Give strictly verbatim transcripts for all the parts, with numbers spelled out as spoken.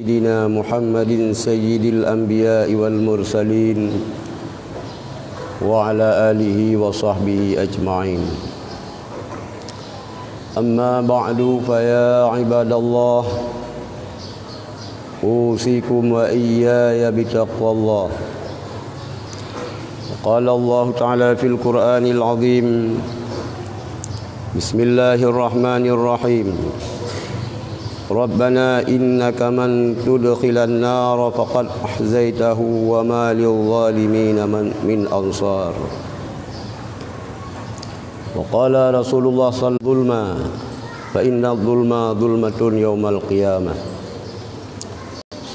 سيدنا محمد سيد الأنبياء والمرسلين وعلى آله وصحبه أجمعين. أما بعد، فيا عباد الله، أوصيكم وإياي بتقوى الله. قال الله تعالى في القرآن العظيم: بسم الله الرحمن الرحيم. ربنا إنك من تدخل النار فقد أخزيته وما للظالمين من، من أنصار. وقال رسول الله صلى الله عليه وسلم: الظلم، فإن الظلم ظلمة يوم القيامة.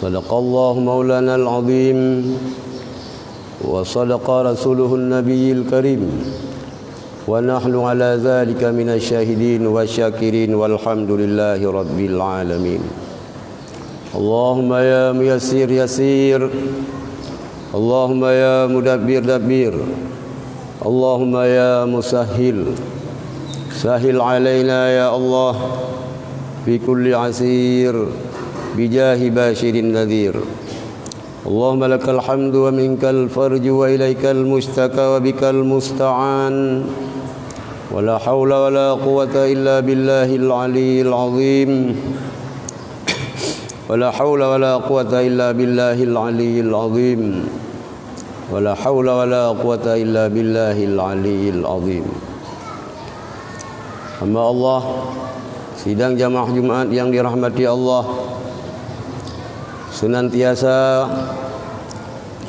صدق الله مولانا العظيم، وصدق رسوله النبي الكريم، ونحن على ذلك من الشاهدين والشاكرين، والحمد لله رب العالمين. اللهم يا ميسر يسر، اللهم يا مدبر دبر، اللهم يا مسهل سهل علينا يا الله في كل عسير بجاه بشير النذير. اللهم لك الحمد ومنك الفرج وإليك المشتكى وبك المستعان، ولا حول ولا قوة إلا بالله العلي العظيم. ولا حول ولا قوة إلا بالله العلي العظيم. ولا حول ولا قوة إلا بالله العلي العظيم. Amma Allah, sidang jamaah Jumat yang dirahmati Allah, senantiasa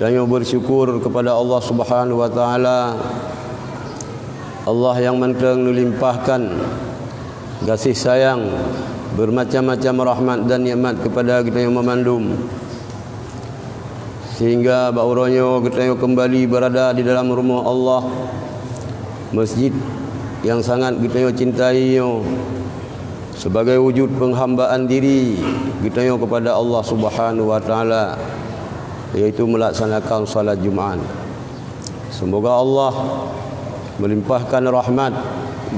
tanyoe bersyukur kepada Allah Subhanahu wa Taala, Allah yang mantong melimpahkan kasih sayang, bermacam-macam rahmat dan nikmat kepada geutanyoe meumandum, sehingga bak uroe nyoe geutanyoe keumbali beurada di dalam rumoh Allah, masjid yang sangat geutanyoe cintai nyoe, sebagai wujud penghambaan diri geutanyoe kepada Allah Subhanahu wa Taala, yaitu melaksanakan salat Jumat. Semoga Allah melimpahkan rahmat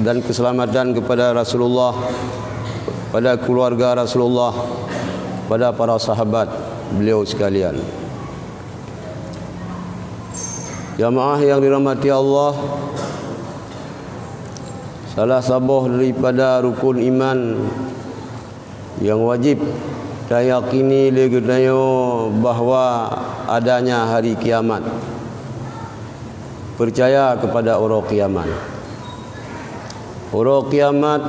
dan keselamatan kepada Rasulullah, pada keluarga Rasulullah, pada para sahabat beliau sekalian. Jamaah yang dirahmati Allah, salah saboh daripada rukun iman nyang wajéb tayakini lé geutanyoe bahwa adanya hari kiamat, peucaya keupada uroe kiamat. Uroe kiamat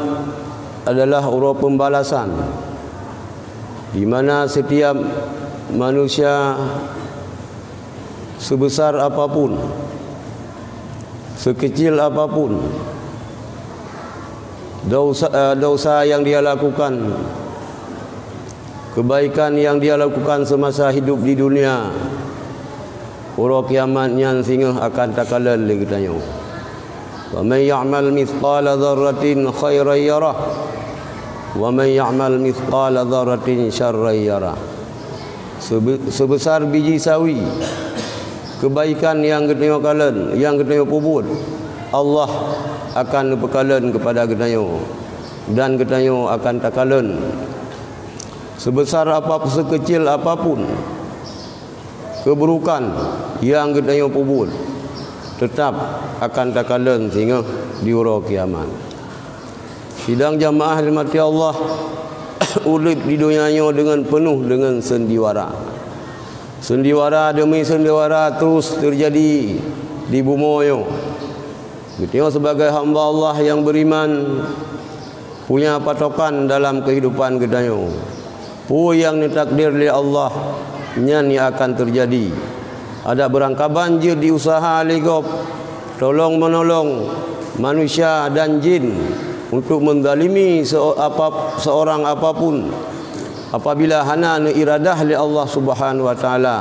adalah uroe peubalasan, di mana setiap manusia, seubesar apapun, seukeucil apapun dosa, eh, dosa nyang dia lakukan, keubaikan nyang dia lakukan seumasa hidup di dunia, uroe kiamat nyan singoh akan takalon lé geutanyoe. "Wa man ya'mal mithqala dzarratin khairan yarah, wa man ya'mal mithqala dzarratin syarran yarah." Seube-, seubesar biji sawi keubaikan nyang geutanyoe kalon, nyang geutanyoe peubuet, Allah akan neupeukalon keupada geutanyoe, dan geutanyoe akan takalon. Seubesar apa, seukeucil apapun keuburukan nyang geutanyoe peubuet, teutab akan takalon singoh di uroe kiamat. Sidang jamaah dirahmati Allah, udeb di donya nyoe deungon peunoh deungon seundiwara. Seundiwara deumi seundiwara terus teujadi di bumoe nyoe. Geutanyoe sibagai hamba Allah nyang beuriman, punya patokan dalam keuhidupan geutanyoe. Peue nyang neutakdir lé Allah, nyan nyang akan teujadi. Adak beurangkaban jeuet di useuha lé gob, tolong-meunolong manusia dan jin untuk meuzalimi seu-, apa, seurang apapun, apabila hana neuiradah lé Allah Subhanahu wa Taala.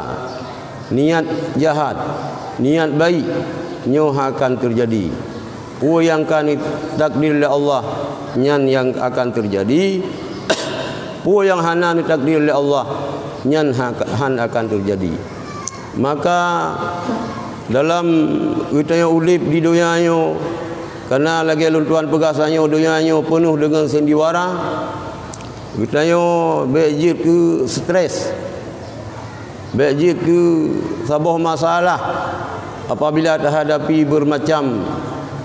Niat jahat, niat baik, nyoe akan teujadi. Peue nyang ka neutakdir lé Allah, nyan nyang akan teujadi. Peue nyang hana neutakdir lé Allah, nyan ha-, han akan teujadi. Maka, dalam geutanyoe udeb di donya nyoe, kareuna lagée lôn tuan peugah, tanyoe donya nyoe peunoh deungon seundiwara, Geutanyoe bék jeuet keu stres, bék jeuet keu saboh masalah apabila tahadapi bermacam,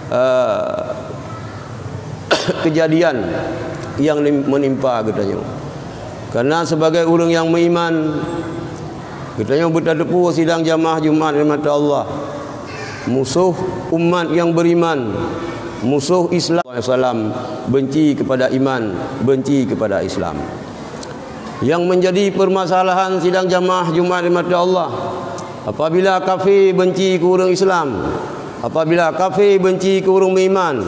eh, kejadian yang nim-, menimpa geutanyoe. Karena sebagai ureuëng yang meuiman, geutanyoe beutateupeue sidang jamaah Jumat rahmat Allah. Musuh umat yang beriman, musuh Islam, salam benci kepada iman, benci kepada Islam. Yang menjadi permasalahan sidang jamaah Jumat rahmat Allah, apabila kafé benci ke ureuëng Islam, apabila kafé benci ke ureuëng meuiman,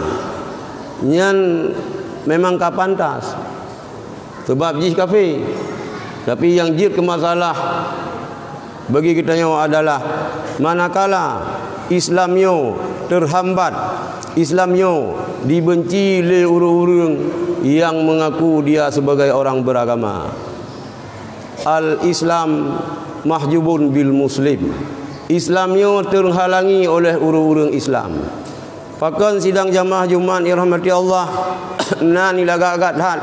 nyan memang ka pantas. Sebab jih kafé. Tapi nyang jeuet keu masalah bagi geutanyoe adalah manakala Islam nyoe terhambat, Islam nyoe dibenci lé ureuëng-ureuëng yang mengaku dia sebagai orang beragama. Al-Islam mahjubun bil muslim. Islam nyoe terhalangi oleh ureuëng-ureuëng Islam. Pakon sidang jamaah Jumat yang rahmati Allah, nan ni lagak-lagak that.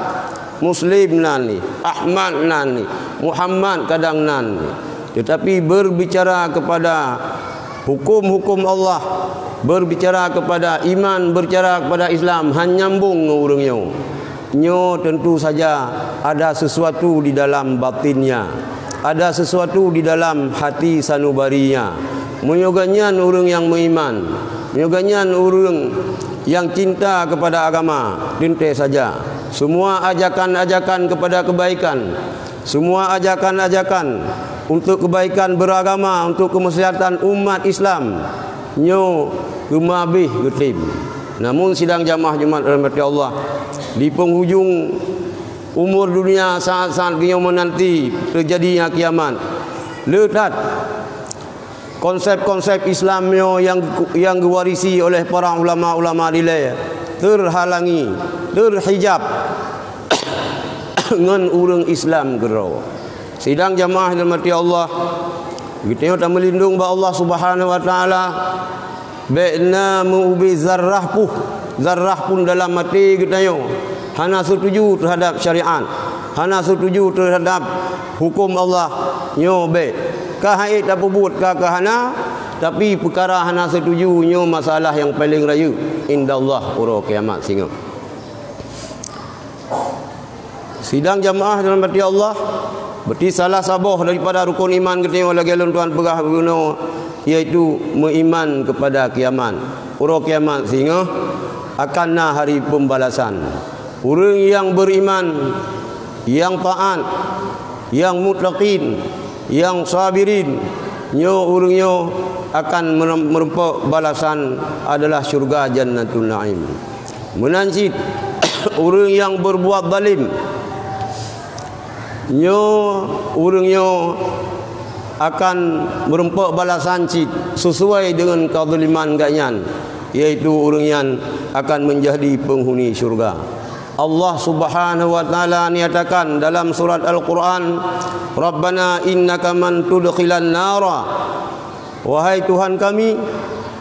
Muslim nan ni, Ahmad nan ni, Muhammad kadang nan ni. Tetapi berbicara kepada hukum-hukum Allah, berbicara kepada iman, berbicara kepada Islam, han nyambung ngon ureuëng nyoe. Nyoe tentu saja ada sesuatu di dalam batinnya, ada sesuatu di dalam hati sanubarinya. Meunyoe gobnyan ureuëng nyang meuiman, meunyoe gobnyan ureuëng nyang cinta kepada agama, teuntée saja semua ajakan-ajakan kepada kebaikan, semua ajakan-ajakan untuk kebaikan beragama, untuk kemaslahatan umat Islam, nyoe keumabeh geutem. Namun sidang jamaah Jumat rahmati Allah, di penghujung umur dunia saat-saat geutanyoe menanti terjadinya kiamat, le that konsep-konsep Islam nyoe yang, yang geuwarisi oleh para ulama-ulama dilée terhalangi, terhijab ngon ureuëng Islam keudroe. Sidang jamaah yang dirahmati Allah, geutanyoe tameulindong bak Allah Subhanahu wa Taala. Bék na meu-ubé zarah puh, zarah pun dalam até geutanyoe hana setuju terhadap syariat, hana setuju terhadap hukum Allah. Nyoe bék, ka han ék tapeubuet ka, ka hana, tapi peukara hana setuju nyoe masalah nyang paleng rayeuk inda Allah uroe kiamat singoh. Sidang jamaah dirahmati Allah, berarti salah saboh daripada rukun iman geutanyoe lagée lôn tuan peugah bunoe, yaitu meuiman kepada kiamat. Uroe kiamat singoh akan na hari pembalasan. Ureuëng nyang beriman, nyang taat, nyang muttaqin, nyang sabirin, nyoe ureuëng nyoe akan meurem-, meureumpok balasan adalah syurga Jannatun Naim. Meunan cit, ureuëng nyang berbuat zalim, nyoe ureuëng nyoe akan meureumpok balasan cit sesuai dengan kezaliman gobnyan, yaitu ureuëng nyan akan menjadi penghuni syurga. Allah Subhanahu wa Taala nyatakan dalam surat Al-Quran, "Rabbana innaka man tudkhilan nara." Wahai Tuhan kami,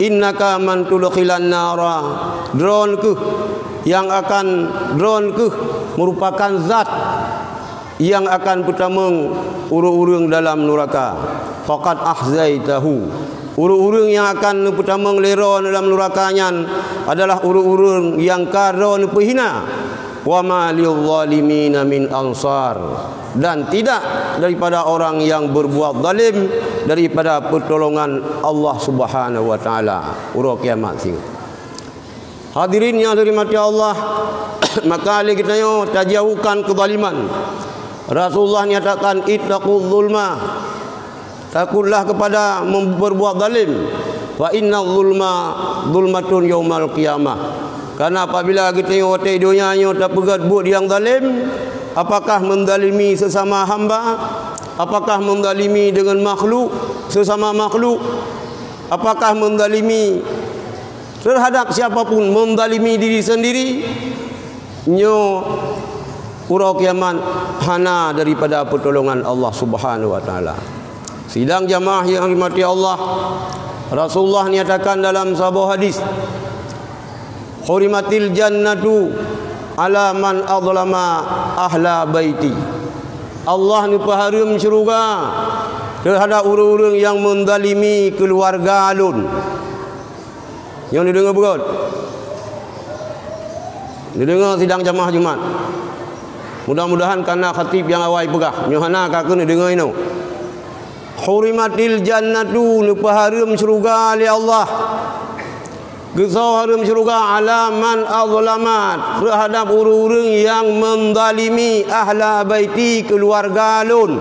innaka man tudkhilan nara, Droen kheueh nyang akan, Droen kheueh merupakan zat nyang akan peutamong ureuëng-ureuëng dalam nuraka. Faqad akhzaitahu. Ureuëng-ureuëng nyang akan neupeutamong lé Droen dalam nuraka nyan adalah ureuëng-ureuëng nyang ka Droen peuhina. Wa ma lidh-dhalimina min ansar. Dan tidak daripada orang yang berbuat zalim daripada pertolongan Allah Subhanahu wa Taala uroe kiamat singoh. Hadirin yang dirahmati Allah, maka lé geutanyoe tajauhkan kezaliman. Rasulullah nyatakan, "Ittaquz zulma." Takutlah kepada mem-, berbuat zalim. "Fa inna zulma zulmatun yaumal qiyamah." Karena apabila geutanyoe watée donya nyoe tapeugét buet nyang zalim, apakah menzalimi sesama hamba? Apakah menzalimi dengan makhluk, sesama makhluk? Apakah menzalimi terhadap siapa pun, menzalimi diri sendiri? Nyoe uroe kiamat hana daripada pertolongan Allah Subhanahu wa Taala. Sidang jamaah yang dirahmati Allah, Rasulullah nyatakan dalam saboh hadis, "Hurimatil jannatu ala man adlama ahla baiti. Allah neupeuhareuem syeuruga teuhadab ureuëng-ureuëng nyang meuzalimi keuluwarga lôn. Nyoe neudeungoe beugöt. Neudeungoe sidang jamaah Jumat. Mudah-mudahan ka na khatib nyang awai peugah. Nyoe hana ka keuneuk neudeungoe inoe. Hurimatil jannatu, neupeuhareuem syeuruga lé Allah. Geusoe hareuem syeuruga ala man azlama, teuhadab ureuëng-ureuëng nyang meuzalimi ahla baiti, keuluwarga lôn.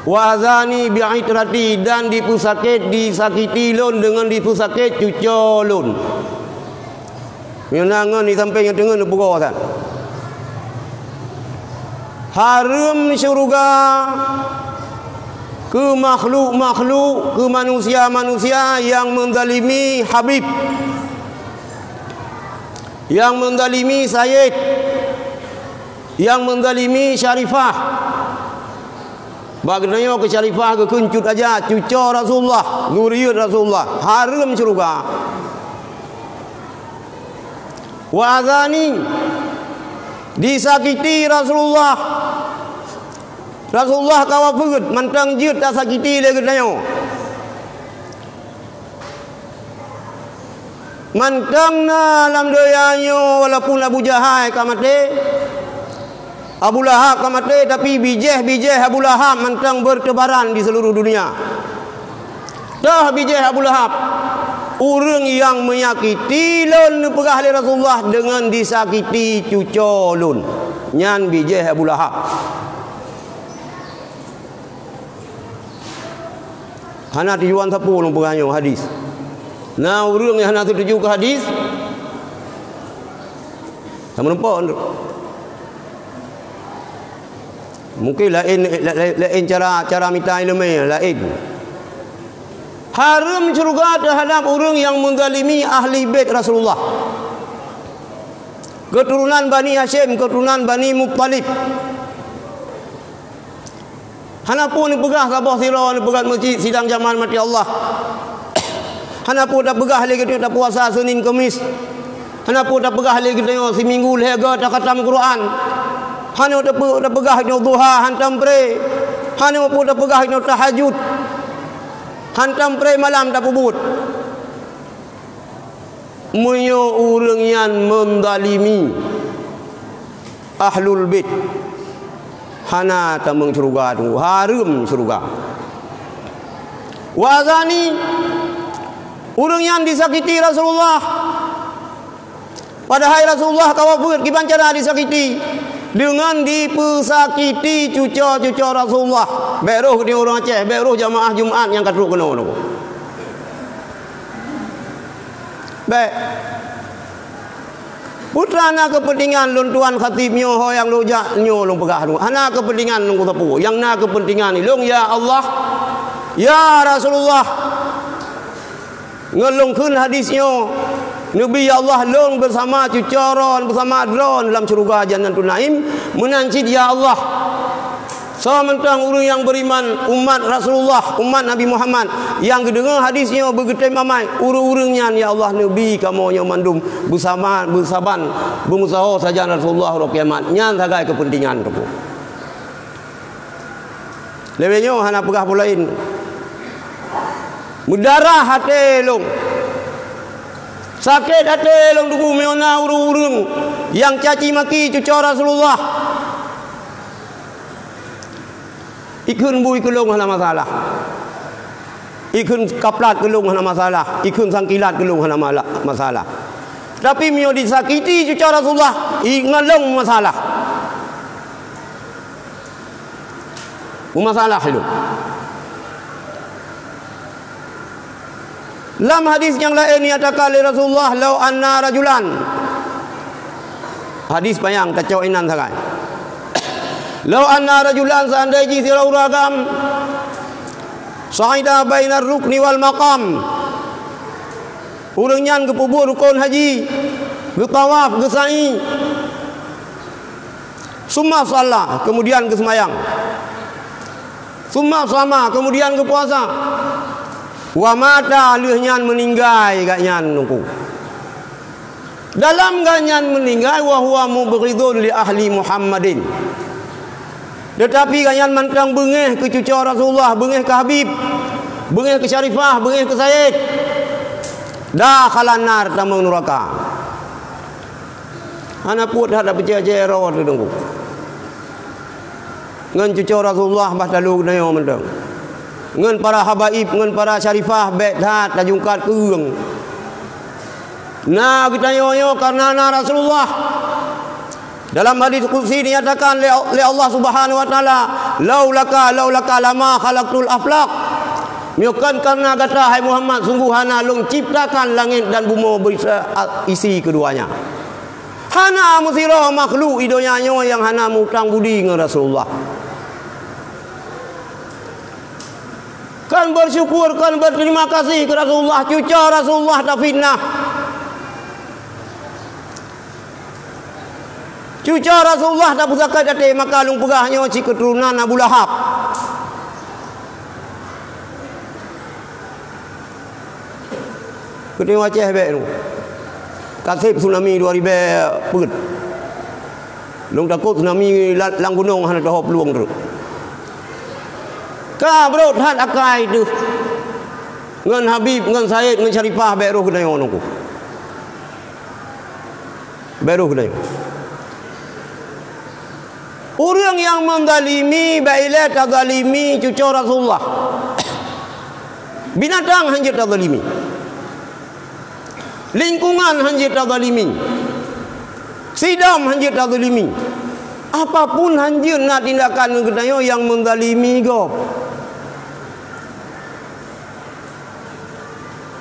Wa azani bi itrati, dan dipeusakét, disakiti lôn deungon dipeusakét cuco lôn. Meunyoe na ngon di sampéng nyang teungeut neupeugoe that. Hareuem syeuruga keu makhluk-makhluk, keu manusia-manusia nyang meuzalimi habib, nyang meuzalimi sayyid, nyang meuzalimi syarifah. Bak geutanyoe keu syarifah geukheun cut aja, cuco Rasulullah, zuriat Rasulullah, hareuem syeuruga. Wa azani, disakiti Rasulullah. Rasulullah ka wafeuet, mantong jeuet tasakiti lé geutanyoe. Mantong na lam donya nyoe, walaupun Abu Jahal ka maté, Abu Lahab ka maté, tapi bijéh-bijéh Abu Lahab mantong bertebaran di seluruh dunia. Toh bijéh Abu Lahab, ureuëng nyang menyakiti lôn neupeugah lé Rasulullah deungon disakiti cuco lôn. Nyan bijéh Abu Lahab. Hana tujuan sapeue lôn peugah nyoe hadis. Na ureuëng nyang hana setuju keu hadis, sama rupa. Mungkin laén, la-, la-, laén cara, cara mita iéleumé, laén. Hareuem syeuruga teuhadab ureuëng nyang meuzalimi ahli bait Rasulullah. Keuturonan Bani Hasyim, keuturonan Bani Muttalib. Hana peue neupeugah saboh sidroe neupeugah meucit sidang jamal maté Allah. Hana peue tapeugah lé geutanyoe tapuasa Senin Kemis. Hana peue tapeugah lé geutanyoe siminggu lhée goe takhatam Quran. Hana peue tapeugah nyoe duha hantom pré. Hana peue tapeugah nyoe tahajud hantom pré malam tapeubuet. Meunyoe ureuëng nyan meuzalimi ahlul bait, hana tamong syeuruga teungku, hareuem syeuruga. Wa azani, ureuëng nyan disakiti Rasulullah. Padahai Rasulullah ka wafeuet, kiban cara disakiti? Deungon dipeusakiti cuco-cuco Rasulullah. Bék roh di ureuëng Aceh, bék roh jamaah Jumat nyang ka trok keunoe. Bék. Peue teuma na keupeuntengan lôn tuan khatib nyoe ho nyang lôn jak nyoe lôn peugah nyoe. Hana keupeuntengan lôn keu sapeue. Nyang na keupeuntengan lôn, ya Allah, ya Rasulullah. Ngon lôn kheun hadis nyoe, neubi ya Allah lôn beusama cuco droen, beusama droen lam syeuruga Jannatul Naim. Meunan cit ya Allah. Soe mantong ureuëng nyang beuriman, umat Rasulullah, umat Nabi Muhammad, nyang geudeungoe hadis nyoe beugeutem amai, ureuëng-ureuëng nyan, ya Allah, neubi kamoe nyoe mandum beusama, beusaban, beumeusaho sajan Rasulullah uroe kiamat. Nyan sagai keupeuntengan teungku. Lewat nyoe hana peugah peue laén. Meudarah até lôn. Sakét até lôn teungku meunyoe na ureuëng-ureuëng nyang caci maki cuco Rasulullah. Ikheun bui keu lôn hana masalah. Ikheun kaplat keu lôn hana masalah. Ikheun sangkilat keu lôn hana mala-, masalah. Tapi meunyoe disakiti cuco Rasulullah, i-, ngon lôn masalah. Meumasalah lôn. Lam hadis nyang laén nyatakan lé Rasulullah, "Lau anna rajulan." Hadis panyang, tacok inan sagai. "Lau anna rajulan," seandai jih sidroe ureuëng agam, "sa'ida bainar rukni wal maqam." Ureuëng nyan geupeubuet rukon haji, geutawaf, geusa'i. Summa shalla, kemudian geuseumayang. Summa shama, kemudian geupuasa. Wa mata, lheueh nyan meuninggai gobnyan teungku. Dalam gobnyan meuninggai, wa huwa mubghidun li ahli Muhammadin. Teutapi gobnyan mantong beungéh keu cucoe Rasulullah, beungéh keu Habib, beungéh keu Syarifah, beungéh keu Said. Dakhalan nar, tamong nuraka. Hana puet that tapeucaya-caya droe teuh Teungku. Ngon cucoe Rasulullah bah talo geutanyoe mantong. Ngon para habaib, ngon para syarifah bék that tajungkat keueng. Na geutanyoe nyoe kareuna na Rasulullah. Dalam hadis qudsi dinyatakan lé, lé Allah Subhanahu wa Taala, "Laulaka, laulaka lama khalaqtul aflaq." Meunyoe kon kareuna gata, hai Muhammad, sunggoh hana lôn ciptakan langét dan bumoe beurisa isi keduanya. Hana meusidroe makhluk di donya nyoe nyang hana mutang budi ngon Rasulullah. Kon beusyukur, kon beuterima kasih keu Rasulullah, cucoe Rasulullah tafitnah. Cucoe Rasulullah tapeusakét até, maka lôn peugah nyoe cit keuturonan Abu Lahab. Keuneuk Aceh bék nyoe. Ka sép tsunami dua ribée peuet. Lôn takot tsunami la-, lam gunong hana teuhôb lueng treuk. Ka brok that akai teuh. Ngon Habib, ngon Said, ngon Syarifah bék roh geutanyoe nungku. Bék roh geutanyoe. Ureuëng nyang meuzalimi, bék ilée tazalimi cucoe Rasulullah. Binatang hanjeuet tazalimi. Lingkungan hanjeuet tazalimi. Sidom hanjeuet tazalimi. Apapun hanjeuet na tindakan geutanyoe nyang meuzalimi gob.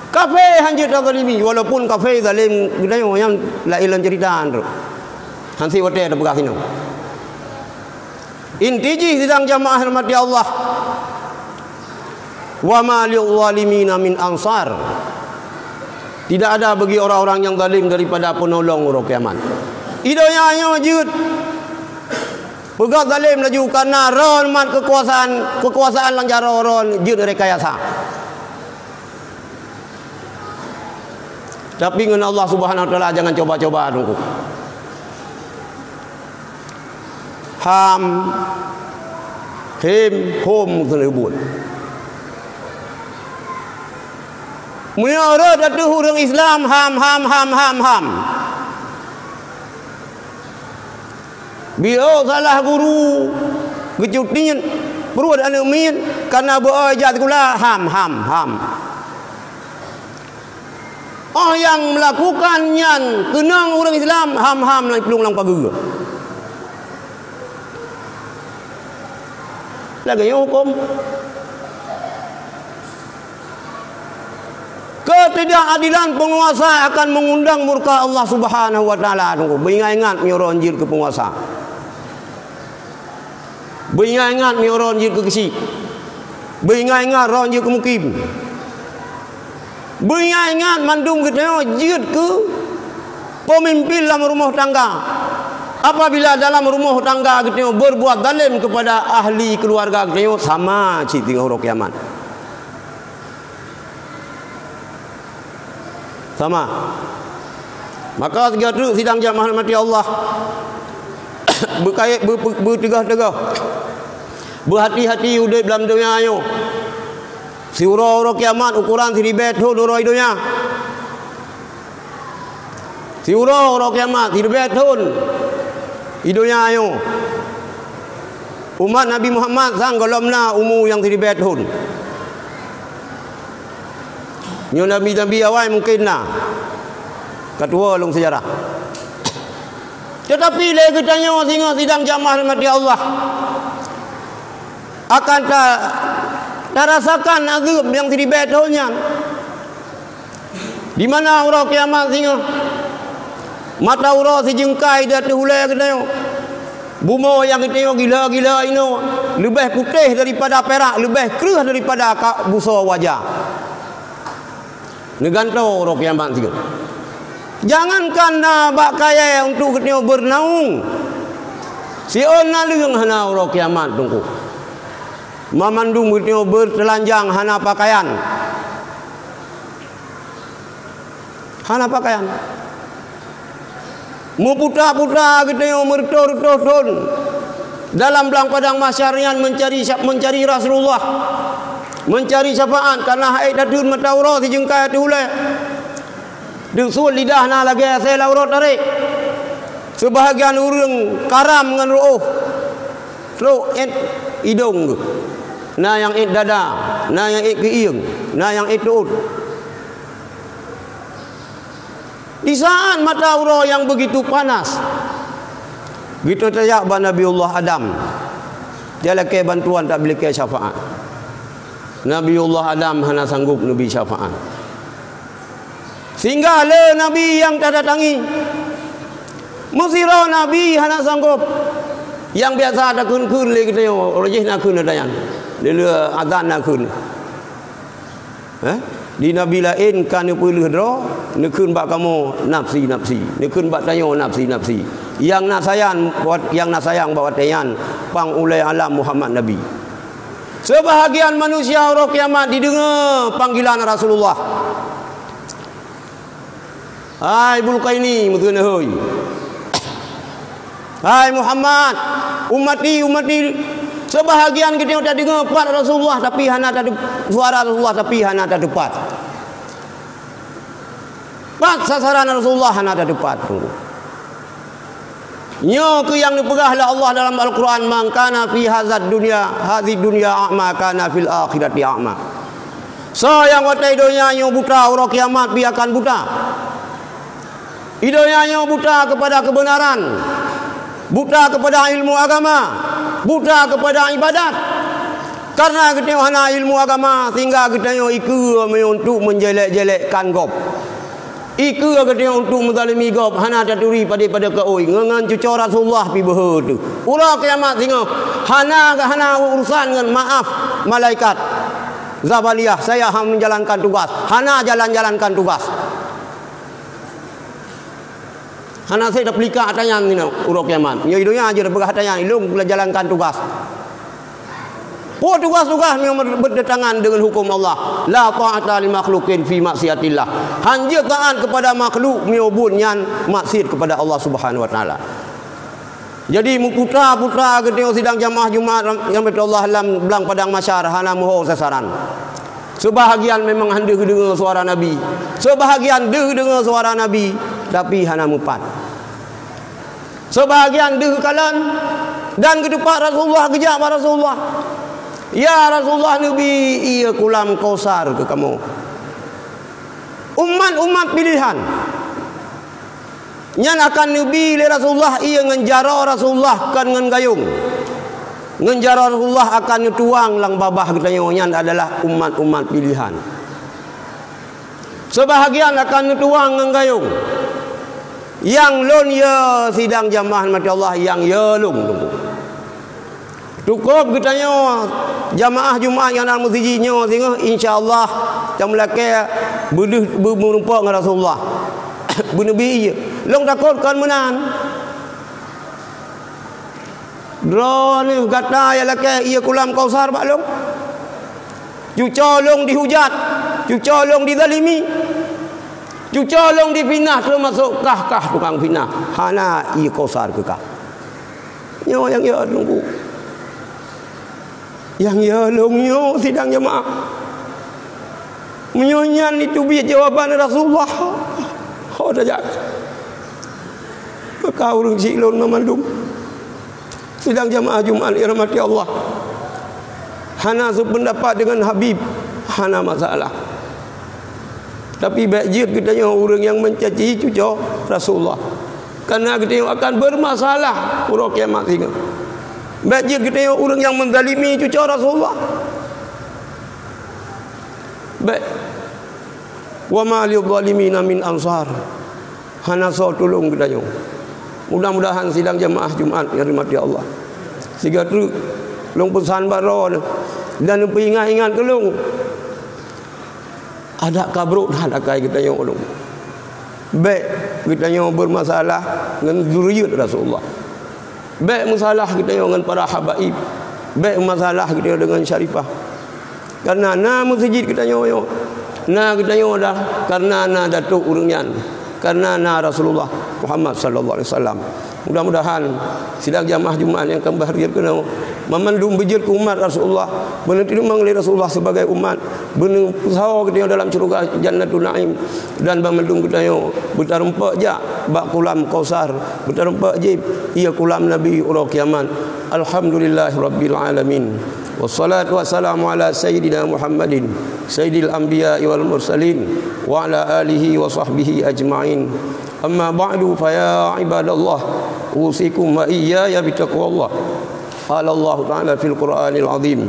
Kafé hanjeuet tazalimi, walaupun kafé zalém geutanyoe nyan laén lom ceurita nyoe. Hanse watée tapeugah sinoe. Inti jih sidang jamaah rahmati Allah. Wa ma lil zalimina min ansar. Tidak ada bagi orang-orang yang zalim daripada penolong uroe kiamat. I donya nyoe jeuet. Peugah zalém laju kareuna ron mat keukuasaan, keukuasaan lam jaroe ron jeuet rekayasa. Tapi ngon Allah Subhanahu wa Taala jangan coba-coba tungku. Ham, him, hom keuneuk buet. Meunyoe rot ateueh ureuëng Islam ham, ham, ham, ham, ham. Biôh salah guru, geucut niet, pruet aneuëk miet, kana beu-o jak sikula, ham, ham, ham. Óh nyang meulakukan nyan keunong ureuëng Islam, ham-ham lam plueng lam pageue. Lagée nyoe huköm. Ketidakadilan penguasa akan mengundang murka Allah Subhanahu wa Taala. Tunggu, beuingat-ingat meunyoe ron jeuet keu penguasa. Beuingat-ingat meunyoe ron jeuet keu geuchik. Beuingat-ingat ron jeuet keu mukim. Beuingat-ingat mandum geutanyoe jeuet keu peumimpin lam rumoh tangga. Apabila dalam rumoh tangga geutanyoe berbuat zalim kepada ahli keluarga geutanyoe, sama cit deungon uroe kiamat. Sama. Maka sigoe treuk sidang jamaah rahmati Allah. Beukayée, beu-, beu-, beuteugah-teugah. Beuhati-hati udeb lam donya nyoe. Siuroe uroe kiamat ukoran siribée thon uroe donya. Siuroe uroe kiamat siribée thon i donya nyoe. Umat Nabi Muhammad sang gohlom na umu nyang siribée thon. Nyoe nabi-nabi awai mungken na. Ka tuwoe lôn seujarah. Teutapi lé geutanyoe singoh sidang jamaah rahmati Allah akan ta-, tarasakan azeueb nyang siribée thon nyan. Di mana uroe kiamat singoh? Mata uroe sijeungkai di ateueh ulée geutanyoe. Bumoe nyang geutanyoe gila-gila inoe, leubeh putéh daripada pirak, leubeh kreueh daripada ka-, busoe wajah. Neugantoe uroe kiamat singoh. Jangankan na bak kayée untuk geutanyoe beureunawong, siôn naleueng hana uroe kiamat tungku. Mamandum geutanyoe beuteulanjang hana pakaian. Hana pakaian. Meuputa-puta geutanyoe meureutoh-reutoh thon dalam blang padang mahsyar nyan meuncari sya-, meuncari Rasulullah, meuncari syafaat, kareuna han ék tateun mata uroe sijeungkai ateueh ulée. Deusuet lidah na lagée asée laurot tarék. Seubahagian ureuëng karam ngon reuôh, trok ék idong geuh. Na nyang ék dada, na nyang ék keuieng, na nyang ék teuôt. Di saat mata uroe nyang begitu panas, geutanyoe tajak bak Nabiullah Adam, talakée bantuan, talakée syafaat. Nabiullah Adam hana sanggob neubi syafaat. Singgah le nabi nyang tadatangi. Meusidroe nabi hana sanggob. Nyang biasa takheun-kheun lé geutanyoe, uroe jih na kheun ata nyan. Lé-lé azan na kheun. Eh? Di nabi laén ka neupeuleueh droe, neukheun bak kamoe nafsi-nafsi, neukheun bak tanyoe nafsi-nafsi. Nyang na sayang, nyang na sayang bak watée nyan pang ulée alam Muhammad Nabi. Seubahagian manusia uroe kiamat jideungoe panggilan Rasulullah. "Hai Bulqaini," meuteun hôi. "Hai Muhammad, ummati, ummati." Seubahagian geutanyoe tadeungoe pat Rasulullah, tapi hana tade-, suara Rasulullah, tapi hana tateupat. Pat sasaran Rasulullah hana tateupat. Nyoe keuh nyang neupeugah lé Allah dalam Al-Quran, "Man kana fi hazad dunya, hadhid dunya a'ma, kana fil akhirati a'ma." Soe nyang watée donya nyoe buta, uroe kiamat pih akan buta. Di donya nyoe buta keupada keubeunaran, buta keupada ilmu agama, buta keupada ibadat. Kareuna geutanyoe hana ilmu agama, sehingga geutanyoe ikeue meunyoe untuk meujélék-jélékkan gob. Ikeue geutanyoe untuk meuzalimi gob, hana taturi padé-padé keu ôi, ngon, ngon cucoe Rasulullah pih beuhe teuh. Uroe kiamat singoh, hana, hana urusan ngon maaf malaikat. Zabaniyah, saya hana menjalankan tugas, hana jalan-jalankan tugas. Hana sép tapeulika ata nyan nyoe uroe kiamat. Nyoe di donya jeuet tapeugah ata nyan, ilôn jalankan tugas. Peue tugas-tugas meunyoe bertentangan dengan hukum Allah? La ta'ata li makhluqin fi maksiatillah. Hanjeuet taat kepada makhluk meunyoe buet nyan maksiat kepada Allah Subhanahu wa Taala. Jadi, meuputa-puta geutanyoe sidang jamaah Jumat nyang dirahmati Allah lam blang padang mahsyar hana meuho sasaran. Seubahagian memang han deuh geudeungoe suara Nabi. Seubahagian deuh deungoe suara Nabi, tapi hana meupat. Seubahagian deuh kalon dan geuteupat Rasulullah, geujak bak Rasulullah. "Ya Rasulullah, neubi ié kulam Kausar keu kamoe." Umat-umat pilihan. Nyan akan neubi lé Rasulullah ié ngon jaroe Rasulullah, kon ngon gayong. Ngon jaroe Rasulullah akan neutuang lam babah geutanyoe, nyan adalah umat-umat pilihan. Seubahagian akan neutuang ngon gayong. Nyang lôn yö sidang jamaah dirahmati Allah, nyang yö lôn. Cukôp geutanyoe jamaah Jumat nyang na meuseujid nyoe singoh, insya Allah, tameulakée beudeuh beu-, meureumpok ngon Rasulullah. Beuneubri ié. Lôn takot kon meunan. Droeneuh gata nyang lakée ié kulam Kausar bak lôn. Cucoe lôn dihujat, cucoe lôn dizalimi, cucoe lôn difitnah, teumasok kah-kah tukang fitnah. Hana ié Kausar keu kah. Nyoe nyang yö lôn bu. Nyang yö lôn nyoe sidang jamaah. Meunyoe nyan jiteubiet jawaban Rasulullah, ho tajak. Maka ureuëng syiek lôn meumandum. Sidang jamaah Jumat dirahmati Allah. Hana seupeundapat deungon Habib, hana masalah. Tapi bék jeuet geutanyoe ureuëng nyang meucaci cucoe Rasulullah. Kareuna geutanyoe akan beurmasalah uroe kiamat singoh. Bék jeuet geutanyoe ureuëng nyang meuzalimi cucoe Rasulullah. Bék. Wa ma lidh-dhalimina min ansar. Hana soe tulông geutanyoe. Mudah-mudahan sidang jamaah Jumat nyang dirahmati Allah. Siga treuk lôn peusan bak droeneuh dan neupeuingat-ingat keu lôn. Adak ka brok that akai geutanyoe ulôn. Bék geutanyoe beurmasalah ngon zuriat Rasulullah. Bék meusalah geutanyoe ngon para habaib. Bék meusalah geutanyoe deungon Syarifah. Kareuna na meuseujid geutanyoe nyoe. Na geutanyoe dah kareuna na datuk ureuëng nyan. Kareuna na Rasulullah. Muhammad sallallahu alaihi wasallam. Mudah-mudahan sidang jamaah Jumat nyang ka meubahagia keunoe, mamandum beujeuet keu umat Rasulullah, beuneuteumang lé Rasulullah sibagai umat, beuneusawa geutanyoe dalam syeuruga Jannatun Naim, dan mamandum geutanyoe beutareumpok jak bak kulam Kausar, beutareumpok jieb, iya kulam Nabi uroe kiamat. Alhamdulillahirabbil alamin. Wassalatu wassalamu ala sayyidina Muhammadin, sayyidil anbiya'i wal mursalin, wa ala alihi wa sahbihi ajma'in. Amma ba'du, fa ya ibadallah, usikum wa iyyaya bitaqwallah. Qala Allahu ta'ala fil Qur'anil azim.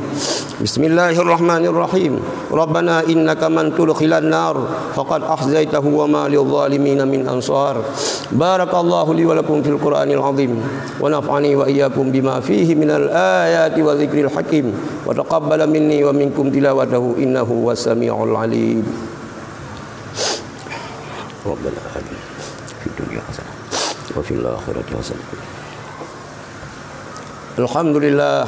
Bismillahirrahmanirrahim. Rabbana innaka man tudkhilan nar faqad akhzaitahu wa ma lidh dhalimin min ansar. Barakallahu li wa lakum fil Qur'anil azim. Wa nafa'ani wa iyyakum bima fihi minal ayati wa dzikril hakim. Wa taqabbala minni wa minkum tilawatahu innahu huwas samiul alim. Rabbana atina fid dunya hasanah wa fil akhirati hasanah. Alhamdulillah.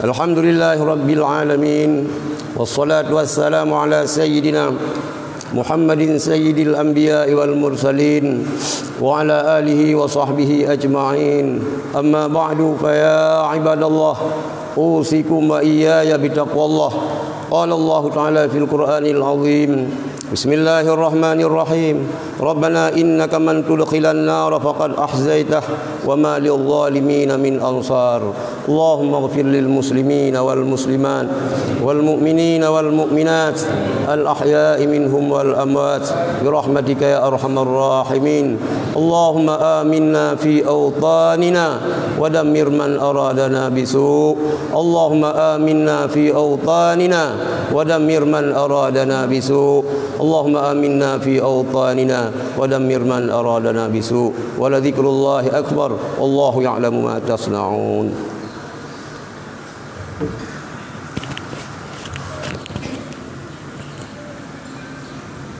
Alhamdulillahi rabbil alamin. Wassalatu wassalamu ala sayyidina Muhammadin sayyidil anbiya'i wal mursalin wa ala alihi wa sahbihi ajma'in. Amma ba'du, fa ya ibadallah, usikum wa iyyaya bitaqwallah. Qala Allahu ta'ala fil Qur'anil azim. Bismillahirrahmanirrahim. Rabbana innaka man tudkhilan nara faqad akhzaitah wa ma lidh dhalimin min ansar. Allahumma ighfir lil muslimina wal muslimat wal mu'minina wal mu'minat al ahya'i minhum wal amwat bi rahmatika ya arhamar rahimin. Allahumma aminna fi awtanina wa dammir man aradana bisu. Allahumma aminna fi awtanina wa dammir man aradana bisu. Allahumma aminna fi awtanina wa dammir man aradana bisu. Wa la dzikrullahi akbar. Wallahu ya'lamu ma tasna'un.